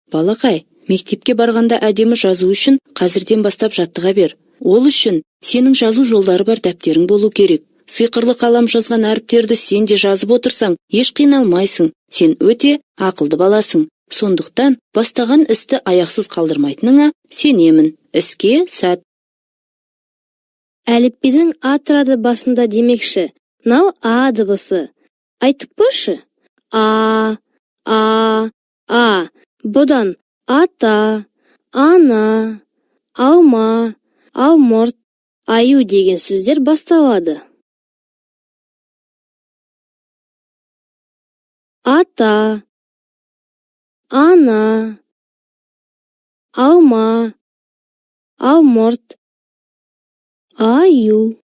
Балақай, мектепке барғанда әдемі жазу үшін қазірден бастап жаттыға бер. Ол үшін сенің жазу жолдары бар дәптерің болу керек. Сиқырлы қалам жазған әріптерді сен де жазып отырсаң, еш қиналмайсың. Сен өте ақылды баласың. Сондықтан бастаған істі аяқсыз қалдырмайтыныңа сенемін. Іске сәт! Әліпбидің А тұрады басында демекші, мынау А дыбысы. Айтып көрші. А, А, А. Бұдан ата, ана, алма, алмұрт, аю деген сөздер басталады. Ата, ана, алма, алмұрт, аю.